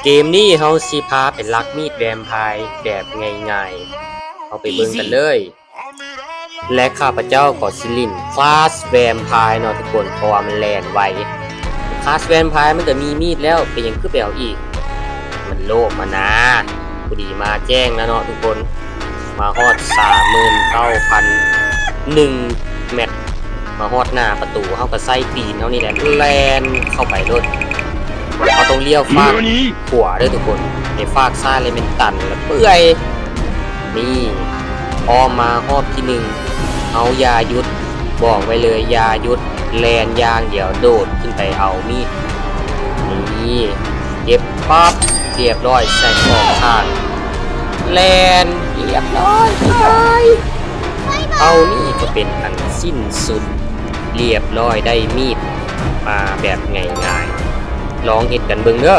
ເກມນີ້ເຮົາຊິພາໄປລັກມີດແວມໄພແບບງ່າຍໆ ເຮົາໄປເບິ່ງກັນເລີຍ. ແລະຂ້າພະເຈົ້າກໍຊິຫຼິ້ນ Clash Vampire ເນາະທຸກຄົນ ເພາະວ່າມັນແລ່ນໄວ. Clash Vampire ມັນກໍມີມີດແລ້ວ ເປັນຫຍັງຄືໄປເອົາອີກ? ມັນໂລບຫັ້ນນາ. ພໍດີມາແຈ້ງແລ້ວເນາະທຸກຄົນ ມາຮອດສາມໝື່ນເກົ້າພັນໜຶ່ງແມັດ ມາຮອດໜ້າປະຕູ ເຮົາກໍໃຊ້ຕີນເຮົານີ້ແຫຼະ ແລ່ນເຂົ້າໄປໂລດ. ເຮົາຕ້ອງລ້ຽວຟາກຂວາເດີ້ທຸກຄົນ ໄອ້ຟາກຊ້າຍແລ້ວແມ່ນຕັນແລ້ວເປື່ອຍ. ນີ້ ອ້ອມມາຮອບທີໜຶ່ງ ເຮົາຢ່າຢຸດ ບອກໄວ້ເລີຍຢ່າຢຸດ ແລ່ນຢ່າງດຽວ ໂດດຂຶ້ນໄປເອົາມີດ. ນີ້ ເກັບປັບ ລຽບຮ້ອຍ ແຊກອອກຂ້າງ ແລ່ນ ລຽບຮ້ອຍ ບາຍບາຍ. ເທົ່ານີ້ກໍເປັນອັນສິ້ນສຸດ ລຽບຮ້ອຍ ໄດ້ມີດມາແບບງ່າຍໆ. ລອງເຮັດກັນເບິ່ງເດີ້